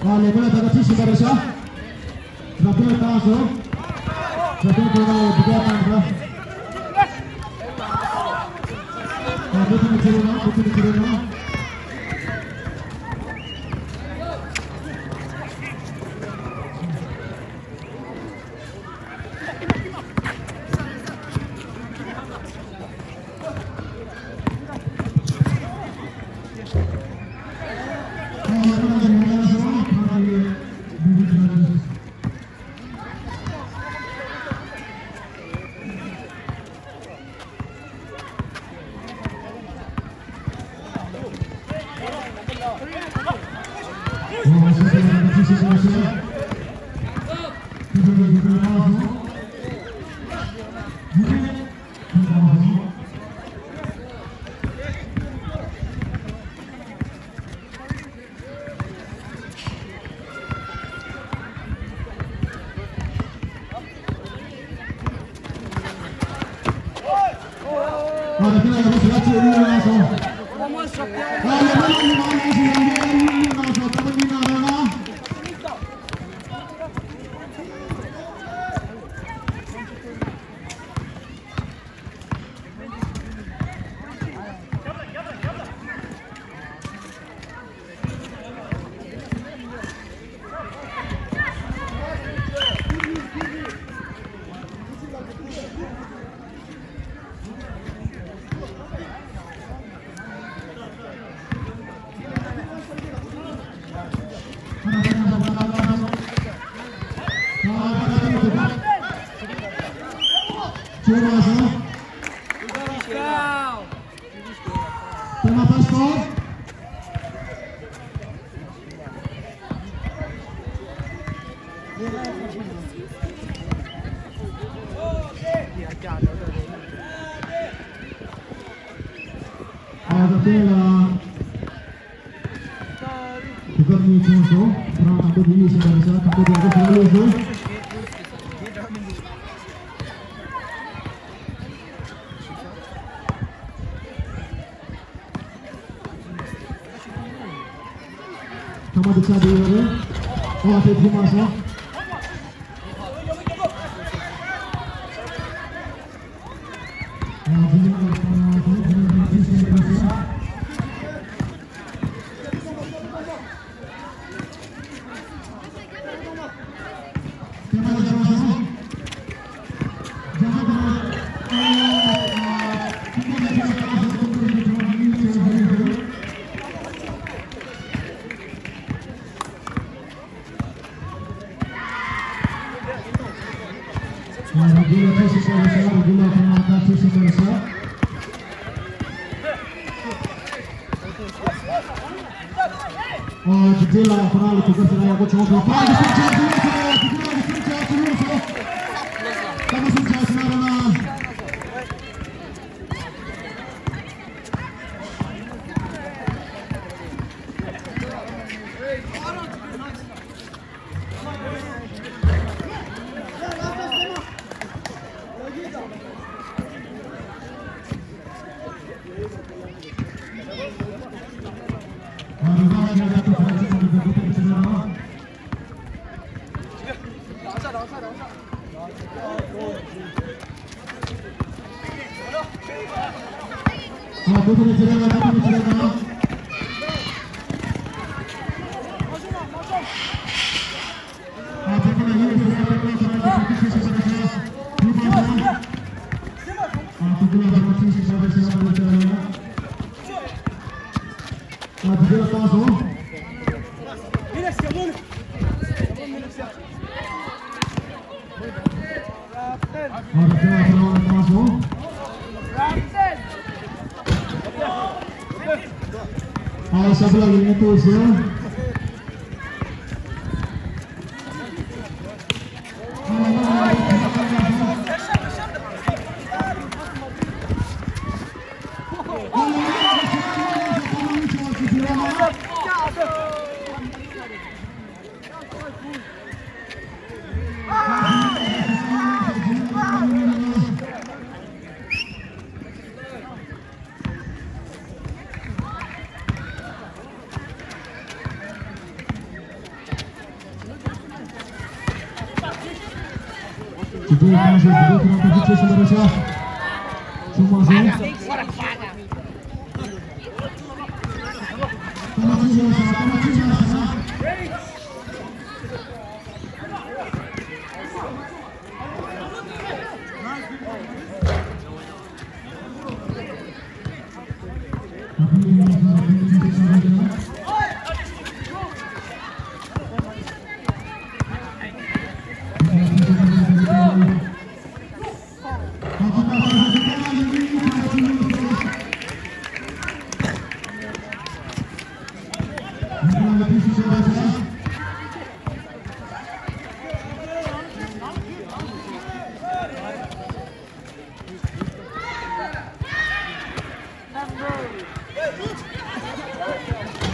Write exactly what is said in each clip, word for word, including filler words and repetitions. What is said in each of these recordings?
ཨ་ལས་མོ་ལ་ད་ལྟ་ཁྲིད་བཞིན་པ་རེད་ཤག་ར་ཏོ་བཏང་སོང་། ར་ཏོ་དེ་ལ་འདི་ག་བཏང་འདྲ། ཨ་ཏོ་དེ་ནི་ཁྱེར་ཡོང་། ཨ་ཏོ་དེ་ནི་ཁྱེར་ཡོང་། Pema first goal. དེ་གར་གཉིས་བྱུང་སོང་། ཁོ་རང་དང་པོ་དེ་གཉིས་བྱས་པ་རེད་ཤག་དང་པོ་དེ་ཡག་པོ་ཞེ་དྲག་ལོས་སོང་། ཐ་མ་དེ་ཆགས་བསྡད་ཡོད་རེད། ཨོ་དེ་ཐུབ་མ་སོང་། ཨོ། ཇི་ལ་ཁོ་རང་ལ་གུས་པ་ཞེ་དྲག་ཡག་པོ་བྱུང་སོང་། ཕར་གི་སུམ་ཆ་ཞིག་ལོག་སོང་། ཇི་ལ་གི་སུམ་ཆ་ཞིག་ལོག་སོང་། ཀ་མ་སུམ་ཆ་ཞིག་ན་ར་ན།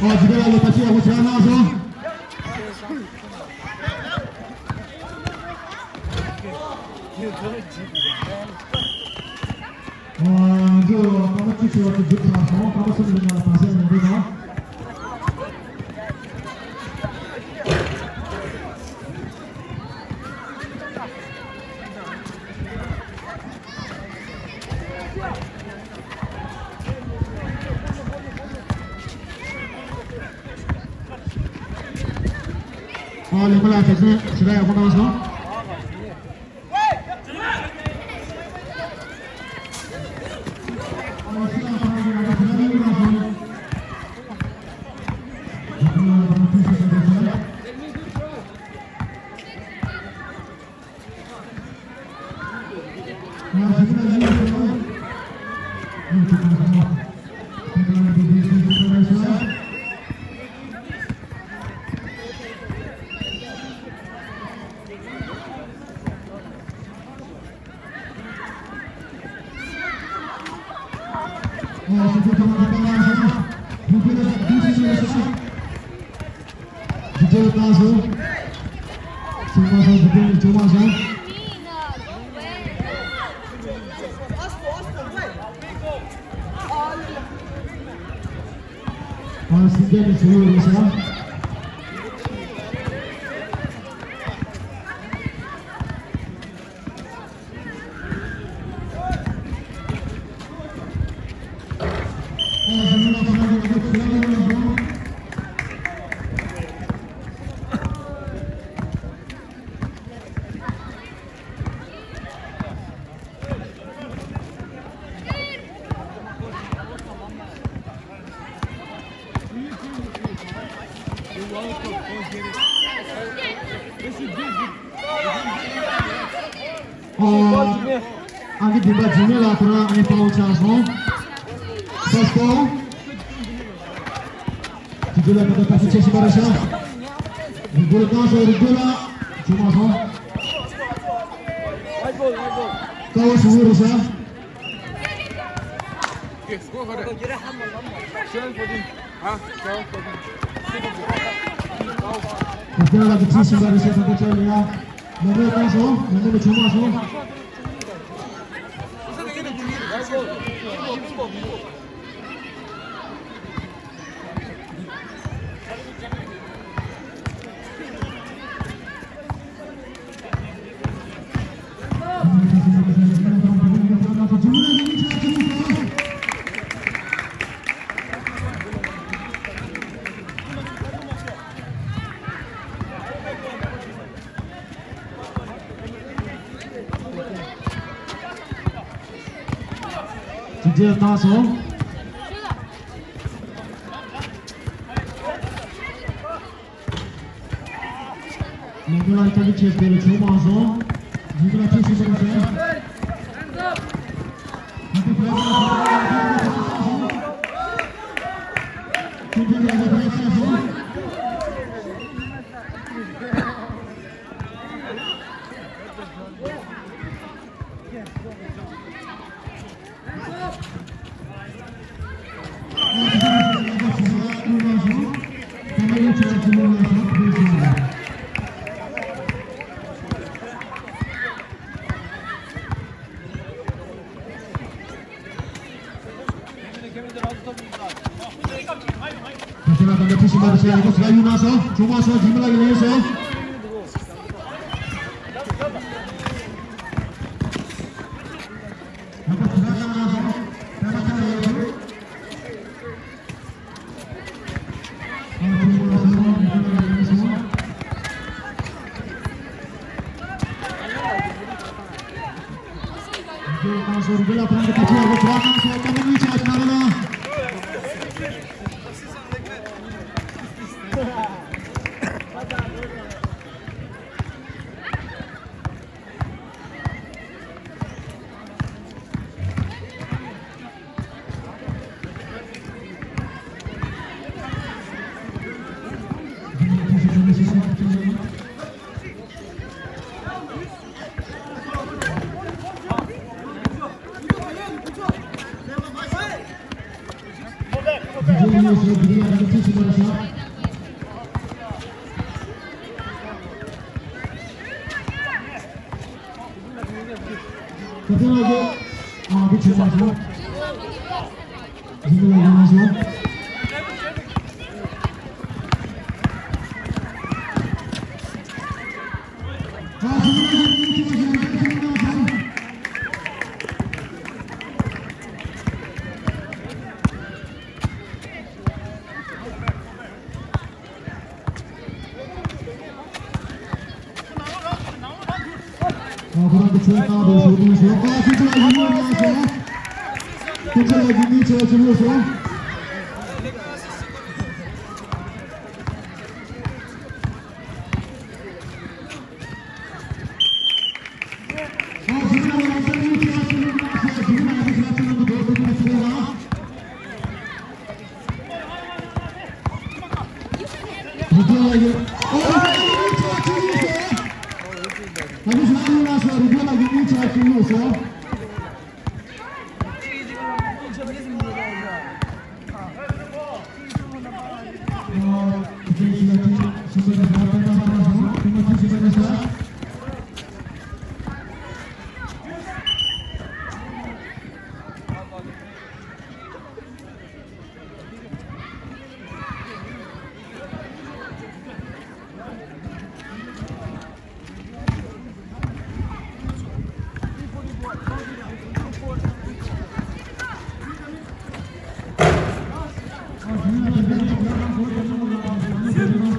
ཨ་ཇི་ག་ལ་ལོ་ད་ཅི་ཡག་པོ་བྱས་གནང་སོང་། ང་ཚོ་སྐར་མ་བཅུ་ཞེ་བ་ཚོ་འཇུག་ཚར་སོང་། སྐར་མ་གསུམ་རིང་ལ་བར་ཆད་ཡོང་གི་འདུག་ཨ་ལེགས་པ་ལགས། དེ་ཚོ་ཞེ་དྲག་ཡག་པོ་གནང་སོང་། ཇེ་ལ་བཏང་སོང་། ཆུང་མ་སོང་། དེ་དེ་ནས་ཆུང་མ་སོང་། ཨ་སྲིད་རྒྱ་ནས་བྱུང་ཡོད་རེད་ཤག་ཨ་ཨ་ནི་འདི་པ་འཇིགས་མེད་ལགས་ཁོ་རང་ཨ་ནི་དཔའ་བོ་ཆགས་སོང་། ཕར་སྐོར། དེ་དུས་ལ་ད་ལྟ་ཐག་གཅོད་བྱེད་བཞིན་པ་རེད་ཤག་རིག་རྒོད་ལ་བཏང་སོང་། རིག་རྒོད་ལ་བྱུང་མ་སོང་། ཀ་བ་ཞུ་བོ་རེད་ཤག Yes, go for it. Seven fourteen. Huh? Seven fourteen. Sit up there. Go. དེ་དུས་ལ་གི་ཁྲིད་བཞིན་པ་རེད་ཤག་ད་ལྟ་ཆགས་ཡོད་ཡ། རིག་རྒོད་ལ་བཏང་སོང་། རིག་རྒོད་ལ་བྱུང་མ་སོང་། ཇི་འདྲ་བཏང་སོང་། ལ་མོ་ལ་ལྟ་གི་ཆེད་དེ་ལ་བྱུང་མ་སོང་། ཇི་འདྲ་ཐུག་ཤིག་པར་ཟེར།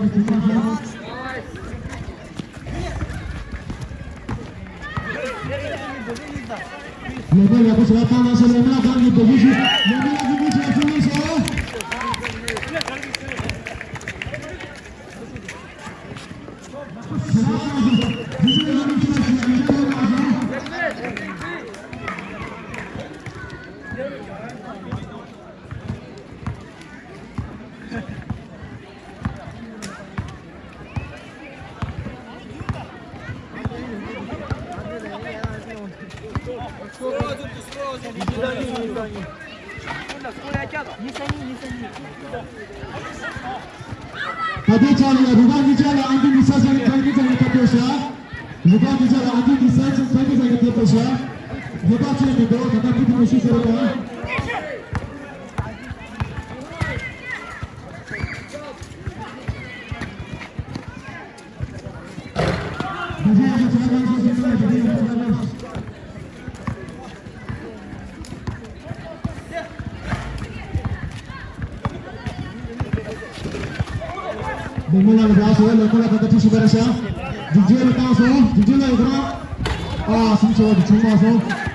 ལས་ཀ་ཡག་པོ་བྱས་ཐང་ལ་སོ་ལས་མ་གང་གི་བེད་སྤྱོད་ཞུ། ལས་མ་གང་གི་བེད་སྤྱོད་ཞུ་མ་སོང་། ད་ལྟའི་ཆར་ལ་རུ་ཁག་གཉིས་ཆར་ལ་ཨང་ཀི་ཉི་ཤུ་རྩ་གཉིས་ཚང་གི་ཚང་གི་ཐོབ་ཤག་རུ་ཁག་གཉིས་ཆར་ལ་ཨང་ཀི་ཉི་ཤུ་རྩ་གཉིས་ཚང་གི་ཚང་གི་ཐོབ་ཤག་རུ་ཁག་ཆེན་མི་འགྲོ་ད་ལྟ་ཕུ་ཐུ་མི་ཤུ་ཟེར་བ་དང་། ལེགས་མོ་ལ་ལ་བཟའ་སོ་ལེགས་མོ་ལ་ད་ལྟ་ཁྲིད་ཤིག་པ་ར་ཤ། རྒྱུག་རྒྱུ་ལ་བཏང་སོང་རྒྱུག་རྒྱུ་ལ་ཡོད་ཁོ་རང་། ཨ་སུམ་ཆེ་བ་དེ་བྱུང་མ་སོང་།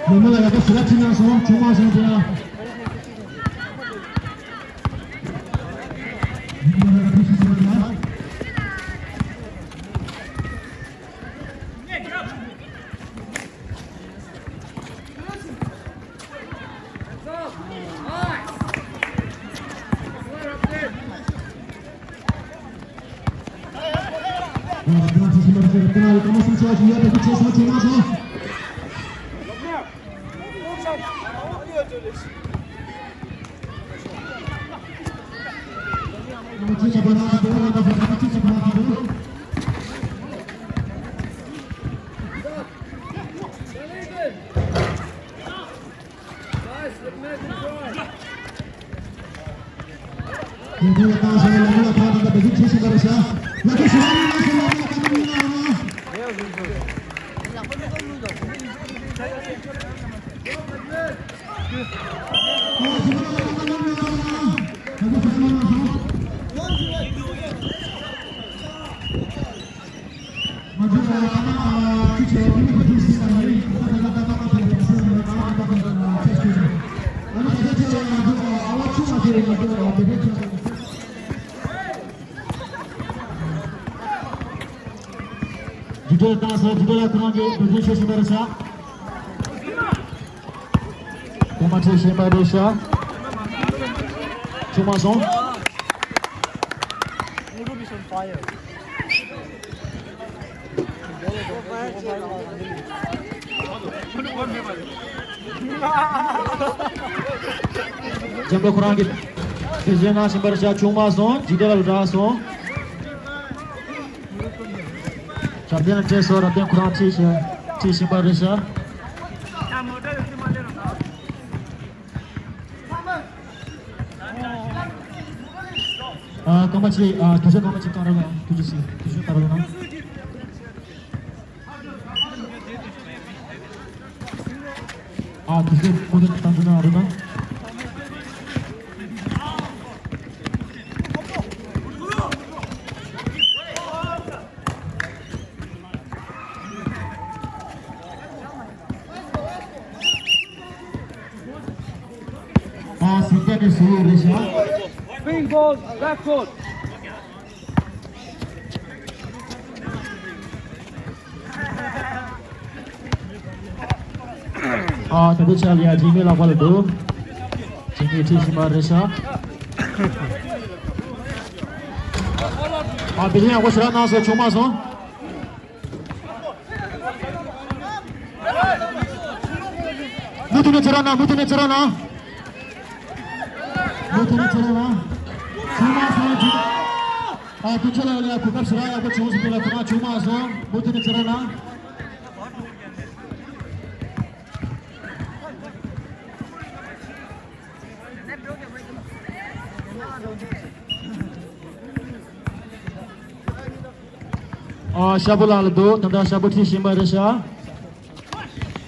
ལོ་མ་ལ་ཡག་པོ་ཞེ་དྲག་ཁྲིད་གནང་སོང་ཆུང་མ་སོང་དེ་ཡང་། རྒྱུད་སྟོད་བཏང་སོང་། རྒྱུད་སྟོད་ལ་ཁོ་རང་གི་འགྲོ་རྒྱུན་ཆོས་བཞིན་པ་རེད་ཤག་གོང་མ་ཁྲིད་བཞིན་པ་རེད་ཤག་ཆུང་མ་སོང་། འཇམ་དཔལ་ཁོ་རང་གིས་དེ་བཞིན་གནང་བཞིན་པར་བྱ་ཆུང་མ་སོང་། འཇིགས་བྲལ་ལ་འདྲ་སོང་། རབ་བརྟན་ལ་འཕྲད་སོང་། རབ་བརྟན་ཁོ་རང་ཁྲིད་བཞིན་ཁྲིད་བཞིན་པ་རེད་ཤག་ཨ། སྐར་མ་གཅིག་ཨ། དུས་ཚོད་སྐར་མ་གཅིག་བཏང་རོགས་གནང་། ཐུགས་རྗེ་ཆེ། དུས་ཚོད་བཏང་རོགས་གནང་། ཨ། དུས་ཚོད་སྐུ་མདུན་བཏང་རྒྱུ་གནང་རོགས་གནང་། ཟེར་ཡོད་རེད་ཤག Pink ball, back court. ཨ། ད་ལྟའི་ཆར་ལ་ཡ་འཇིགས་མེད་ལག་པ་ལ་འདུག་འཇིགས་མེད་ཁྲིད་བཞིན་པ་རེད་ཤག་ཨ། དེ་རིང་ཡག་པོ་ཞེ་དྲག་གནང་སོང་། བྱུང་མ་སོང་། མུ་མཐུད་ནས་རྩེད་རོགས་གནང་། མུ་མཐུད་ནས་རྩེད་རོགས་གནང་། མུ་མཐུད་ནས་རྩེད་རོགས་གནང་། བྱུང་མ་སོང་། ཨ། དུས་ཚོད་ལ་ཡ་གོ་སྐབས་ཞེ་དྲག་ཡག་པོ་བྱུང་སོང་། དེ་ལ་ཁོ་རང་བྱུང་མ་སོང་། མུ་མཐུད་ནས་རྩེད་རོགས་གནང་། ཨ། ཤ་བོ་ལགས་ལ་འདུག་ད་ལྟ་ཤ་བོ་ཁྲིད་བཞིན་པ་རེད་ཤག་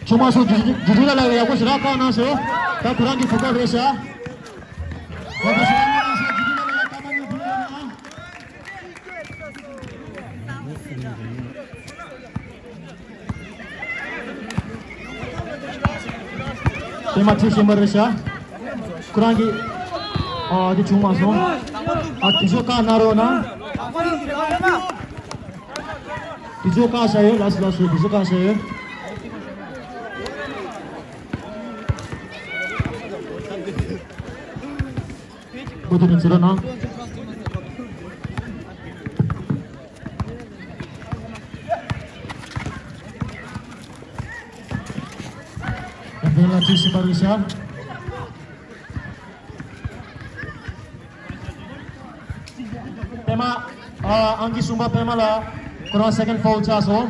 བྱུང་མ་སོང་། རྒྱུ་རྒྱུ་རྒྱུ་ལ་ལ་ཡག་པོ་ཞེ་དྲག་བཀག་གནང་སོང་། ད་ཁོ་རང་གི་གོ་སྐབས་རེད་ཤག་ཡག་པོ་ཞེ་དྲག་གནང་སོང་། རྒྱུ་རྒྱུ་ལ་ལ་ཡག་བཀག་མ་མྱོང་བུ་ལ་ཡང་། པད་མ་ཁྲིད་བཞིན་པ་རེད་ཤག་ཁོ་རང་གིས། ཨ། དེ་བྱུང་མ་སོང་། ཨ། དེ་ཚོ་བཀག་གནང་རོགས་གནང་། དེ་ཚོ་བཀག་བཞག་ཡོད། ལགས་སོ་ལགས་སོ། དེ་ཚོ་བཀག་བཞག་ཡོད། མུ་མཐུད་ནས་རྩེད་རོགས་གནང་། ཡར་འཕེན་ལ་ཁྲིད་བཞིན་པ་རེད་ཤག་པད་མ། ཨ། ཨང་ཀི་གསུམ་པ་པད་མ་ལགས། ཁོ་རང་སེ་ཀེན་ཕའུལ་ཆགས་སོང་།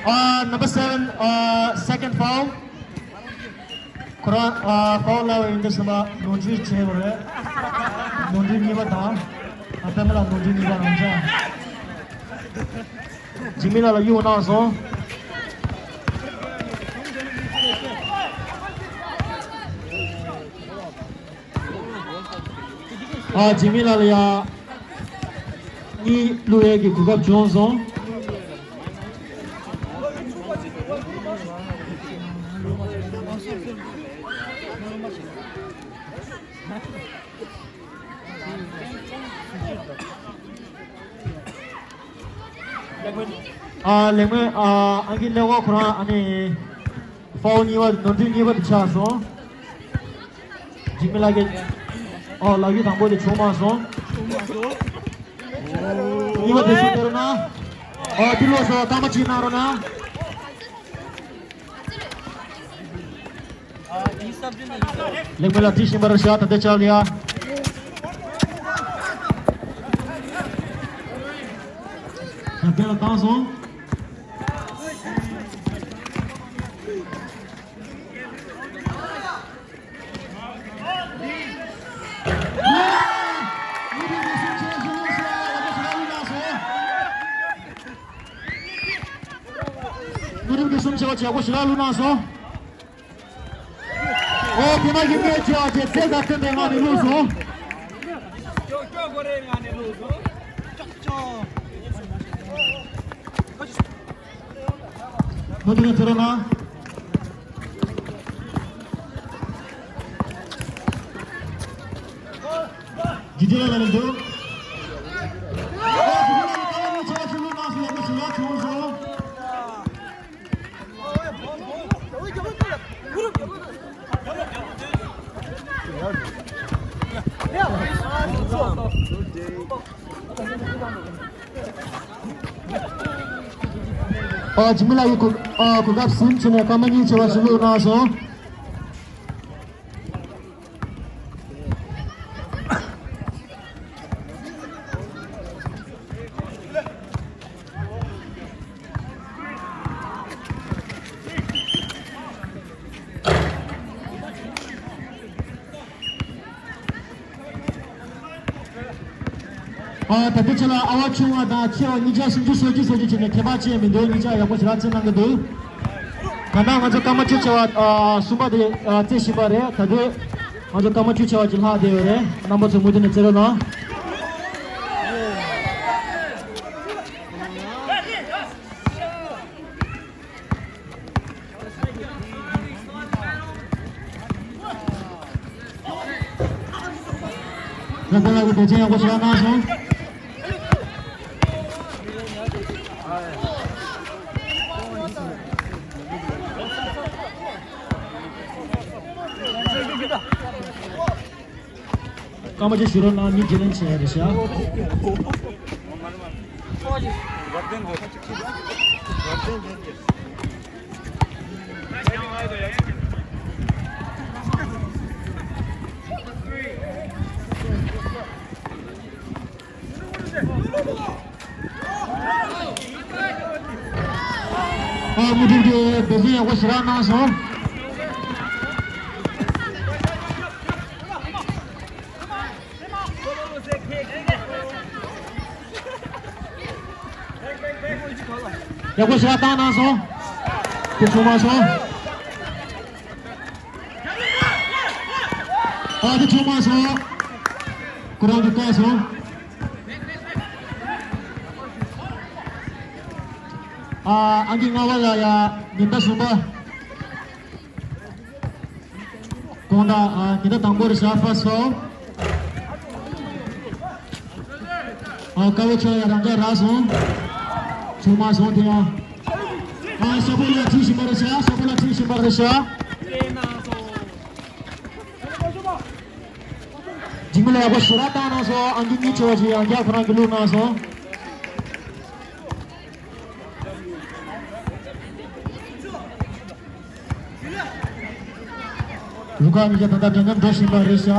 ཨ། number seven, ཨ། second foul. ཁོ་རང་། ཨ། ཕའུལ་ལབ་པ་ཡིན་དུས་ཙམ་པ་ནོར་འཁྲུལ་བྱས་པ་རེད། ནོར་འཁྲུལ་གཉིས་པ་དང་། ཨ། པད་མ་ལགས་ནོར་འཁྲུལ་གཉིས་པ་རང་འཇགས། འཇིགས་མེད་ལགས་ལ་གཡུག་གནང་སོང་། ཨ། འཇིགས་མེད་ལགས་ལ་ཡ་གཉིས་བླུག་ཡས་ཀྱི་གོ་སྐབས་བྱུང་སོང་། ཨ། ལེགས་མོ། ཨ། ཨང་ཀི་ཀླད་ཀོར་ཁོ་རང་ཨ་ནི་ཕའུལ་གཉིས་པ། ནོར་འཁྲུལ་གཉིས་པ་དེ་ཆགས་སོང་། འཇིགས་མེད་ལགས་ཀྱིས། ཨོ། ལག་གཡུག་དང་པོ་དེ་བྱུང་མ་སོང་། གཉིས་པ་དེ་ཚོ་སྟེར་རོགས་གནང་། ཨོ། འདི་ལོགས་སུ་སྐར་མ་གཅིག་གནང་རོགས་གནང་། ལེགས་མོ་ལ་ཁྲིད་བཞིན་པ་རེད་ཤག་ད་ལྟའི་ཆར་ལ་ཡ། ད་རྒན་ལ་བཏང་སོང་། ནོར་འཁྲུལ་གྱི་གསུམ་བྱས་པ་བྱས་པོ་ཞེ་དྲག་བླུགས་གནང་སོང་། ཨོ། དེ་མ་གི་སྨད་བྱས་པ་བྱས་རྩེད་ཟ་སྟོན་པའི་ངང་ནས་བླུགས་སོང་། མུ་མཐུད་ནས་རྩེད་རོགས་གནང་། འཇིགས་བྲལ་ལ་ལ་འདུག་ཨོ། འཇིགས་བྲལ་ལ་ལ་ལ་ཆ་ཆུ་ལུ་མ་སུ་ལ་མ་སུ་ལ་ཆུ་སོང་། ཨ། འཇིགས་མེད་ལགས་ཀྱིས་གོ། ཨ། གོ་སྐབས་ཟིན་བྱས་ནས་སྐར་མ་གཉིས་བྱས་པ་ཞིག་བླུགས་གནང་སོང་། ཨ། ད་ལྟའི་ཆ་ལ་ཨ་བ་ཆུང་བ་དང་ཆེ་བ་གཉིས་ཆ་ཞིབ་འཇུག་བཟོ་རྒྱུ་བཟོ་རྒྱུ་བྱས་ནས་ཁྱད་པར་ཅི་ཡང་མི་འདུག་གཉིས་ཆ་ཡག་པོ་ཞེ་དྲག་རྩེད་གནང་གི་འདུག་ད་ལྟ་ང་ཚོ་སྐར་མ་བཅུ་བྱས་པ། ཨ། གསུམ་པ་དེ། ཨ། རྩེད་བཞིན་པ་རེད། ད་དུང་ང་ཚོ་སྐར་མ་བཅུ་བྱས་པ་ཅིག་ལྷག་བསྡད་ཡོད་རེད། རྣམ་པ་ཚོ་མུ་མཐུད་ནས་རྩེད་རོགས་གནང་། ཁོང་ལ་གི་བདེ་ཆེན་ཡག་པོ་ཞེ་དྲག་གནང་སོང་། སྐར་མ་གཅིག་བཞུགས་རོགས་གནང་། མི་བརྗེ་ལེན་བྱས་རེད་ཤག་ཨ་མུ་ཏིག་དེ་བེད་སྤྱོད་ཡག་པོ་ཞེ་དྲག་གནང་སོང་། ཡག་པོ་ཞེ་དྲག་བཏང་གནང་སོང་། དེ་བྱུང་མ་སོང་། ཨ་དེ་བྱུང་མ་སོང་། ཁོ་རང་གིས་བཀག་སོང་། ཨ་ཨང་ཀི་ལྔ་པ་ལ་ཡ་ཉི་ཟླ་གསུམ་པ། དགོང་དག་ཨ་ཉི་ཟླ་དང་པོ་རེད་ཤག first foul། ཨ་དཀར་པོ་ཆགས་ཡ་རང་འཇགས་རག་སོང་། བྱུང་མ་སོང་དེ་ཡང་། ཨ་ཤ་པོ་ལ་ཁྲིད་བཞིན་པ་རེད་ཤག་ཤ་པོ་ལ་ཁྲིད་བཞིན་པ་རེད་ཤག་འཇིགས་མེད་ལ་ཡག་པོ་ཞེ་དྲག་བཏང་གནང་སོང་། ཨང་ཀི་གཉིས་ཆེ་བ་ཅིག་ཡང་བསྐྱར་ཁོ་རང་གིས་བླུགས་གནང་སོང་། རུ་ཁག་གཉིས་ཀ་ད་ལྟ་འདྲ་མཉམ་འགྲོ་བཞིན་པ་རེད་ཤག་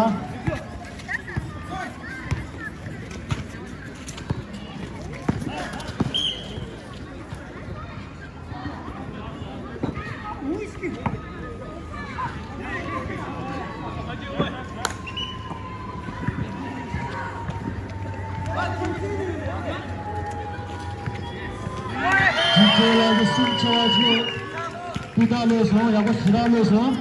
ཇི་ལྟར་ལ་གི་སུམ་ཆ་བ་ཅིག་སྤུས་དག་ལོས་སོང་། ཡག་པོ་ཞེ་དྲག་ལོས་སོང་།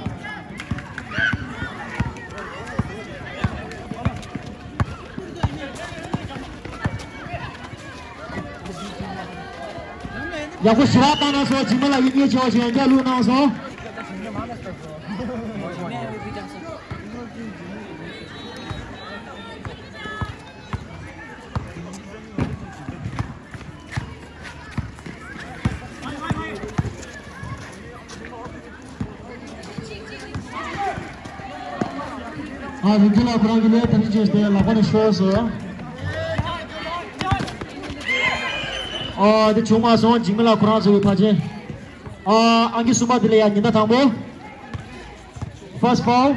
ཡག་པོ་ཞེ་དྲག་བཏང་གནང་སོང་། འཇིགས་མེད་ལགས་ཡིད་ཆེས་ཆེ་བ་ཞིག་ཡང་བསྐྱར་བླུགས་གནང་སོང་། ཨ་རིག་འཛིན་ལགས་ཁོ་རང་གི་ལས་ཐམས་ཅད་བྱས་ཏེ་ལག་པ་ནས་ཤོར་སོང་། ཨ་དེ་བྱུང་མ་སོང་། འཇིགས་མེད་ལགས་ཁོ་རང་ཚོ་གི་ཕར་ཕྱིན། ཨ་ཨང་ཀི་གསུམ་པ་དེ་ལ་ཡ་ཉི་ཟླ་དང་པོ། First foul།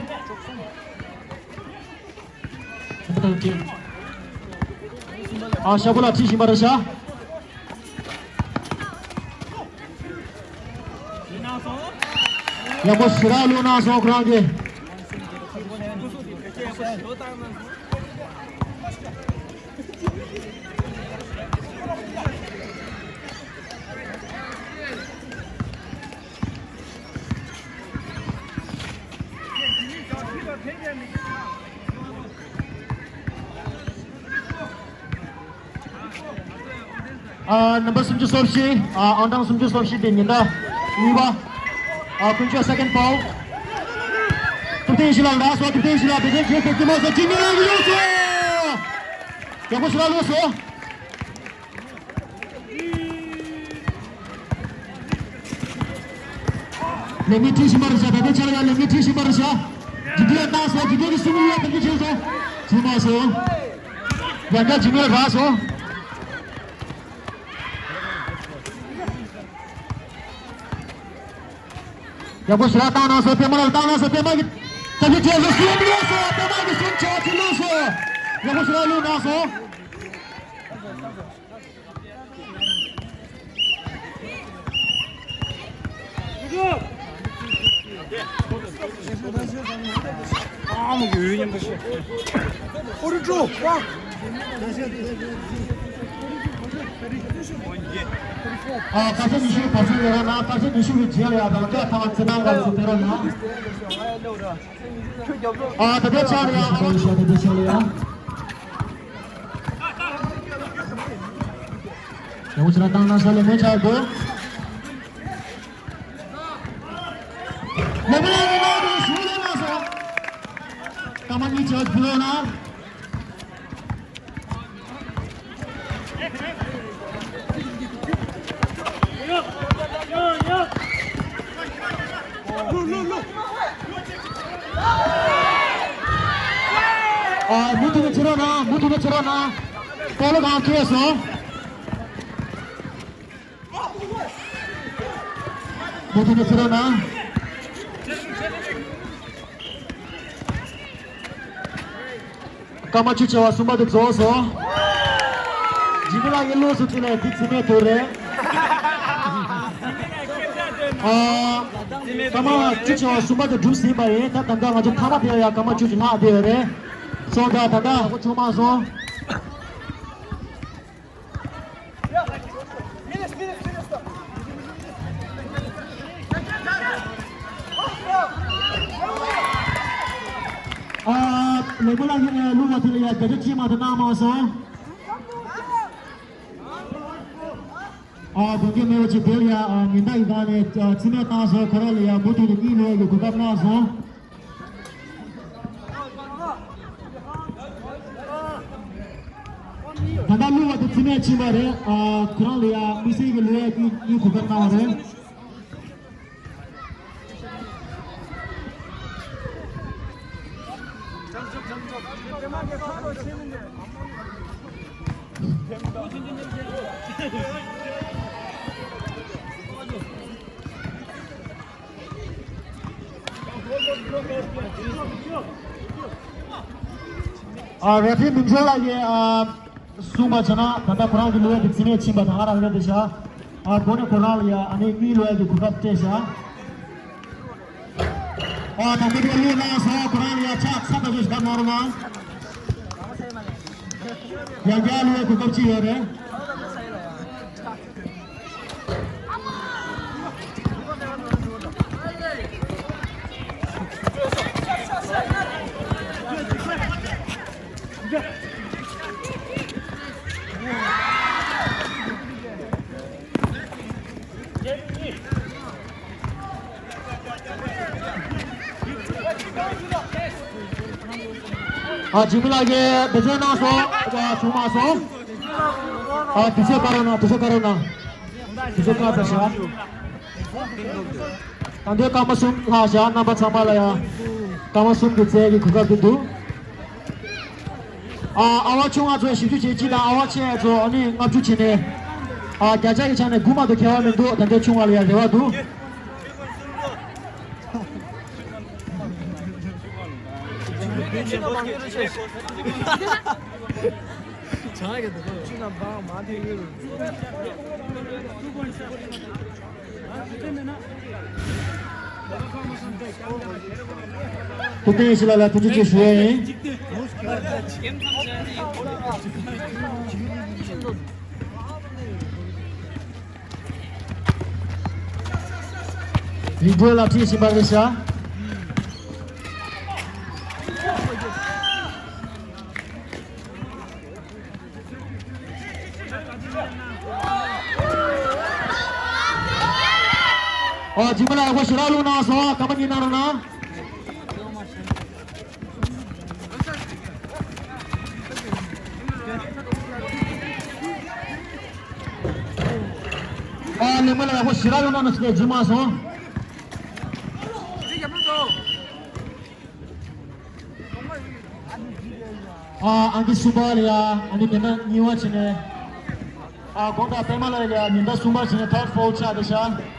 ཨ་ཤ་པོ་ལ་ཁྲིད་བཞིན་པ་རེད་ཤག་ཡག་པོ་ཞེ་དྲག་བླུགས་གནང་སོང་ཁོ་རང་གིས། ཨ་ནམ་བར་སུམ་ཅུ་སོ་བཞི། ཨ་ཨང་གྲངས་སུམ་ཅུ་སོ་བཞི་དེ་ཉི་ཟླ་གཉིས་པ། ཨ་དཀོན་མཆོག་second foul། ཐུབ་བསྟན་ཞི་ལགས་རག་སོང་། ཐུབ་བསྟན་ཞི་ལགས་དེ་རིང་རྗེས་སུ་ཀི་མོ་སོ་གཅིག་མི་ལ་གི་ཡོད་སོང་། ཡག་པོ་ཞེ་དྲག་བླུགས་སོང་། ལས་མི་ཁྲིད་བཞིན་པ་རེད་ཤག་ད་ལྟའི་ཆར་ཡང་ལས་མི་ཁྲིད་བཞིན་པ་རེད་ཤག་འཇིགས་སྐྲག་བཏང་སོང་། འཇིགས་སྐྲག་གི་སྲུང་མ་ཡང་ཐབས་ཇུས་བྱས་སོང་། བྱུང་མ་སོང་། ཡང་བསྐྱར་འཇིགས་མེད་རག་སོང་། ཡག་པོ་ཞེ་དྲག་བཏང་གནང་སོང་། པད་མ་ལགས་བཏང་གནང་སོང་། པད་མ་གི་ཐབས་ཇུས་བྱས་སོང་། སྲུང་མ་བླུགས་སོང་། པད་མ་གི་སྲུང་ཆ་ཅིག་བླུགས་སོང་། ཡག་པོ་ཞེ་དྲག་བླུགས་གནང་སོང་། ཨ་དཀར་ཆ་ཉི་ཤུ་བར་སེང་ཡོད་ན། དཀར་ཆ་ཉི་ཤུ་གི་རྗེས་ལ་ཡང་རང་སྐད་ཐང་ཚེ་ནང་ལ་སུ་དེ་རོ་ཡང་། ཨ་ད་ལྟའི་ཆར་ཡང་། ཨ་ད་ལྟའི་ཆར་ཡང་། ཡང་ཅི་ར་བཏང་ན་ས་ལེ་མོ་ཆར་དུ། ལེ་མོ་ལེ་མོ་ལེ་ཤུ་ལེ་ན་ས། ཀ་མ་ནི་ཆར་བུ་ལོ་ན། ཡང་ཡང་། ལུ་ལུ་ལུ། ཨ། མུ་མཐུད་ནས་ཕྱིར་རོགས་གནང་། མུ་མཐུད་ནས་ཕྱིར་རོགས་གནང་། སྐོར་ལ་གང་ཁེལ་སོང་། མུ་མཐུད་ནས་ཕྱིར་རོགས་གནང་། སྐར་མ་བཅུ་ཆེ་བ་གསུམ་པ་དེ་རྫོགས་སོང་། འཇིགས་མེད་ལགས་ཀྱིས་ལོགས་སུ་བརྩིས་ནས་འདི་རྩིས་མེད་དུ་རེད། ཨ། སྐར་མ་བཅུ་ཆེ་བ་གསུམ་པ་དེ་གྲུབ་ཟིན་པ་ཡིན། ད་ད་ལྟ་ང་ཚོ་མཐའ་མ་དེ་ཡང་སྐར་མ་བཅུ་ཅིག་ལྷག་བསྡད་ཡོད་རེད། སོང་ད་ད་ལྟ་ཁོ་ཆུང་མ་སོང་། ཨ། ལེགས་པོ་ལགས་ཀྱིས་ལུག་པ་དེ་ལ་ཡ་བརྒྱ་ཆ་གཅིག་མ་གཏོགས་གནང་མ་སོང་། ཨ། དགོངས་འགལ་མེད་པ་ཅིག་དེ་ལ་ཡ། ཨ། ཉེན་བརྡ་གི་སྒང་ནས། ཨ། རྩིས་མེད་བཏང་སོང་། ཁོ་རང་ལ་ཡ་མུ་མཐུད་དུ་གཉིས་ལོན་ཡས་ཀྱི་གོ་སྐབས་གནང་སོང་། ད་ལྟ་ལུག་པ་དེ་རྩིས་མེད་ཕྱིན་པ་རེད། ཨ། ཁོ་རང་ལ་ཡ་དམིགས་བསལ་གྱི་ལོན་ཡས་ཀྱི་གཉིས་གོ་སྐབས་གནང་བ་རེད། ཨ། རེ་ཕི་མིང་ཆོས་ལགས་ཀྱིས། ཨ། གསུངས་པ་བྱས་ན། ད་ལྟ་ཁོ་རང་གི་ལོན་ཡས་དེ་རྩིས་མེད་ཕྱིན་པ་དང་རང་རེད་འདི་བཞག་ཨ། འགོ་ནས་ཁོ་རང་ལ་ཡ་ཨ་ནི་གཉིས་ལོན་ཡས་ཀྱི་གོ་སྐབས་སྤྲད་བཞག་ཨ། ད་ལྟ་དེ་ལོན་གནང་སོང་། ཁོ་རང་ལ་ཡ་ཕྱག་འཚལ་ཐབས་ཤེས་ཞིག་གནང་རོགས་གནང་། ཡང་བསྐྱར་ལོན་ཡས་གོ་སྐབས་ཅིག་ཡོད་རེད། ཨ། འཇིགས་མེད་ལགས་ཀྱིས་འབད་བརྩོན་གནང་སོང་། ཨ། བྱུང་མ་སོང་། ཨ། དུས་ཚོད་བཀག་རོགས་གནང་། དུས་ཚོད་བཀག་རོགས་གནང་། དུས་ཚོད་བཀག་ཚར་བཞག་ད་ལྟའི་སྐར་མ་གསུམ་ལྷག་བཞག་རྣམ་པ་ཚང་མ་ལ་ཡང་སྐར་མ་གསུམ་གྱི་རྩལ་གྱི་གོ་སྐབས་དེ་འདུག་ཨ། ཨ་ཝ་ཆུང་ང་ཚོས་ཞིབ་འཇུག་བྱེད་ཀྱི་དང་། ཨ་ཝ་ཆེ་ཚོ་ཨ་ནི་ལྔ་བཅུ་བྱས་ནས། ཨ། བརྒྱ་ཆ་གི་ཆ་ནས་དགུ་མ་གཏོགས་ཁྱད་པར་མི་འདུག་ད་ལྟའི་ཆུང་བ་ལ་ཡང་རེ་བ་འདུག་ཐུབ་བསྟན་ཡེ་ཤེས་ལགས་ལ་ཐུགས་རྗེ་ཆེ་ཞུ་ཡ་ཡིན། རིག་གྲོལ་ལགས་ཁྲིད་བཞིན་པ་རེད་ཤག་ཨོ། འཇིགས་མེད་ལགས་ཡག་པོ་ཞེ་དྲག་བླུགས་གནང་སོང་། སྐར་མ་གཉིས་གནང་རོགས་གནང་། ཨོ། ལེགས་མོ་ལགས་ཡག་པོ་ཞེ་དྲག་བླུགས་གནང་ནས་འཇིགས་མ་སོང་། ཨ། ཨང་ཀི་གསུམ་པ་ལ་ཡ་ཨ་ནི་མི་སྣ་གཉིས་པ་བྱས་ནས། ཨ། དགོངས་དག་པད་མ་ལགས་ལ་ཡ་མི་སྣ་གསུམ་པ་བྱས་ནས་ཐར་ཕོལ་ཆགས་བསྡད་ཤག་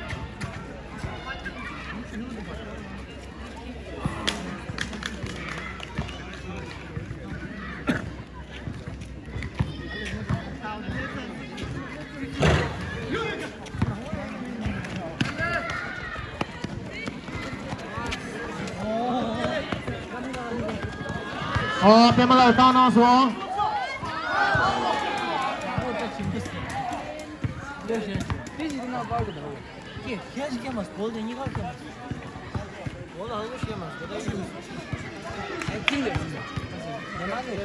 ཨོ། པད་མ་ལགས་བཏང་གནང་སོང་། ཁྱེད་ཁྱེད་ཀྱིས་མ་གོལ་དེ་གཉིས་ཀ་ཁྱེད་མ། གོལ་ཨ་ལོ་ཁྱེད་མ་གོལ་ད་ཡིན། ཨེ་ཀིང་ལེ།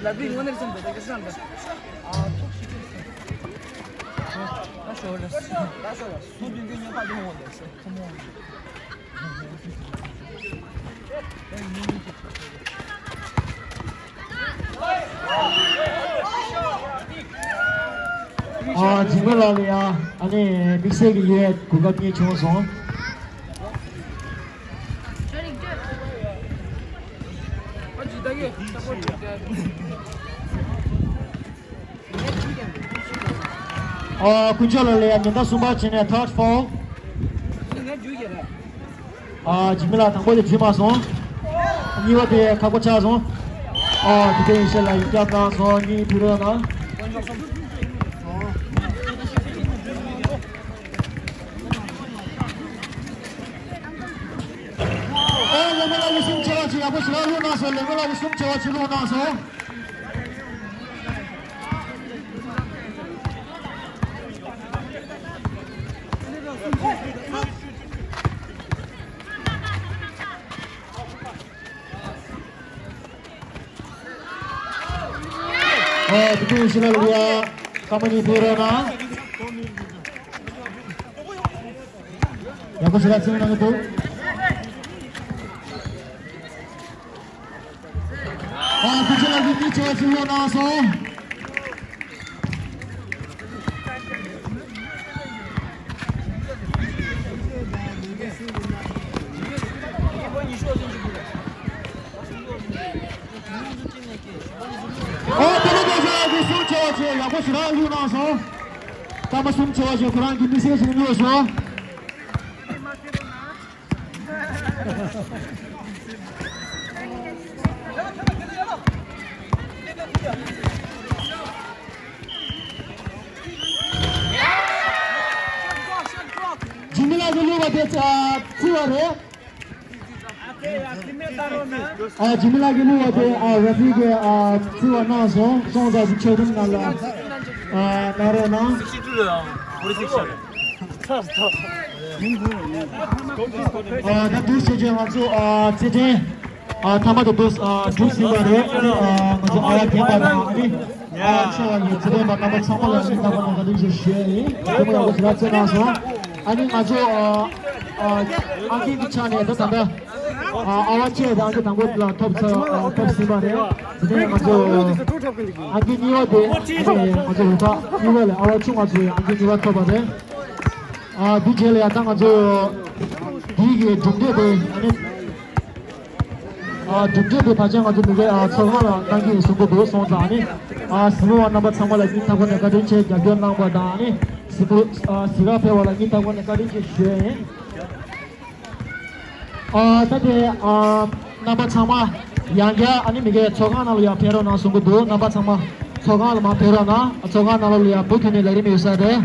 ལ་བི་ངོ་ནེར་སམ་ད་ད་ག་སམ་ད། ཨ་ཐོག་ཤི་ཏེ། ད་ཤོར་ལ། ད་ཤོར་ལ། སུ་དུས་རྒྱུན་ཉེ་པ་དུ་འོང་ལ་ཁོ་མོ། ཨ་འཇིགས་མེད་ལགས་ལ་ཡ་ཨ་ནི་དམིགས་བསལ་གྱི་ཡོད་གོ་སྐབས་རྙེད་བྱུང་སོང་། ཨ་དཀོན་མཆོག་ལགས་ལ་ཡ་ཉེན་བརྡ་གསུམ་པ་བྱས་ནས་third foul། ཨ་འཇིགས་མེད་ལགས་དང་པོ་དེ་འཇུས་མ་སོང་། གཉིས་པ་དེ་ཁག་པོ་ཆགས་སོང་། ཨ་དེ་དེ་ཡིན་ཤེས་ལ་ཡིག་བརྒྱབ་གནང་སོང་། གཉིས་ཕུལ་རོགས་གནང་། ཨ་ལེགས་མོ་ལགས་ཀྱི་གསུམ་ཆེ་བ་ཅིག་ཡག་པོ་ཞེ་དྲག་བླུགས་གནང་སོང་། ལེགས་མོ་ལགས་ཀྱི་གསུམ་ཆེ་བ་ཅིག་བླུགས་གནང་སོང་། ཨོ་དེ་དུས་ཤི་ལ་ལུ་ཡ་ཀ་མ་ནི་ཕེ་རོ་ན། ཡག་པོ་ཞེ་དྲག་ཚིག་གནང་གི་འདུག་ཨ་ཁུ་ཆུ་ལ་གི་མི་ཆེ་བ་ཞིག་ལོ་གནང་སོང་། ཨོ་དེ་ནས་དེ་ཚོ་གི་སུ་ཆེ་བ་ཆེ་ཡག་པོ་ཞེ་དྲག་བླུགས་གནང་སོང་། སྐར་མ་གསུམ་ཆེ་བ་ཞིག་ཁོ་རང་གི་དམིགས་བསལ་ཞིག་བླུགས་སོང་། འཇིགས་མེད་ལགས་ཀྱིས་བླུགས་པ་དེ་རྩི་བ་རེད། ཨ་འཇིགས་མེད་ལགས་ཀྱིས་བླུགས་པ་དེ་ཨ་རེ་ཕི་རི་གིས་ཨ་རྩི་བ་གནང་སོང་། སོང་ཙང་གི་ཆོག་ཐུན་ནང་ལ་ཨ་གནང་རོགས་གནང་། ཨ་ད་དུས་ཚོད་ཅན་ང་ཚོ་ཨ་རྩེད་འགྲན་ཨ་ཐ་མ་དེ་དུས་ཨ་གྲུབ་ཟིན་པ་རེད། ཨ་ནི་ཨ་ང་ཚོ་ཨ་བ་རྒན་པ་དང་ཨ་ནི་ཨ་བ་ཆེ་བ་ཡི་རྩེད་འགྲན་པ་རྣམ་པ་ཚང་མ་ལ་ཨ་ནི་ལྟ་བ་ནང་བཀའ་དྲིན་ཆེ་ཞུ་ཡ་ཡིན། ཐུགས་མ་ཡག་པོ་ཞེ་དྲག་རྩེད་གནང་སོང་། ཨ་ནི་ང་ཚོ་ཨ་ཨ་ཨ་ཁྱེད་ཀྱི་ཆ་ནས་ད་ད་ལྟ་ཨ་ཨ་བ་ཆེ་དང་ཨ་ཁྱེད་དང་པོ་ལ་ཐོབ་ཚར་ཨ་ཐོབ་ཟིན་པ་རེད། དེ་ནས་ང་ཚོ་ཨ་ཁྱེད་གཉིས་པ་དེ་ཨ་ནི་ང་ཚོ་རུ་ཐག་གཉིས་པ་ལས་ཨ་བ་ཆུང་ང་ཚོ་ཨ་ཁྱེད་གཉིས་པ་ཐོབ་པ་རེད། ཨ་འདི་རྗེས་ལ་ཡང་ད་ང་ཚོ་འདི་གི་གྲུབ་འབྲས་དེ་ཨ་ནི་ཨ་གྲུབ་འབྲས་དེ་ད་ཆ་ང་ཚོ་མི་རེ་ཨ་ཚོགས་ཁང་ལ་གཏང་གི་ཡིན་གསུང་གི་འདུག་སོང་ཙང་ཨ་ནི་ཨ་གཟིགས་མོ་བ་རྣམ་པ་ཚང་མ་ལ་སྙིང་ཐག་པ་ནས་བཀའ་དྲིན་ཆེ། རྒྱབ་སྐྱོར་གནང་བ་དང་ཨ་ནི་གཟིགས་མོ་ཨ་གཟིགས་རག་ཕེབས་པ་ལ་སྙིང་ཐག་པ་ནས་བཀའ་དྲིན་ཆེ་ཞུ་ཡ་ཡིན། ཨ་ད་དེ་ཨ་རྣམ་པ་ཚང་མ་ཡང་བསྐྱར་ཨ་ནི་མི་རེ་ཚོགས་ཁང་ནང་ལ་ཡང་ཕེབས་རོགས་གནང་གསུང་གི་འདུག་རྣམ་པ་ཚང་མ་ཚོགས་ཁང་ལ་མར་ཕེབས་རོགས་གནང་། ཚོགས་ཁང་ནང་ལ་ཡང་བུ་ཁྱོན་ནས་ལས་རིམ་ཡོད་ས་རེད།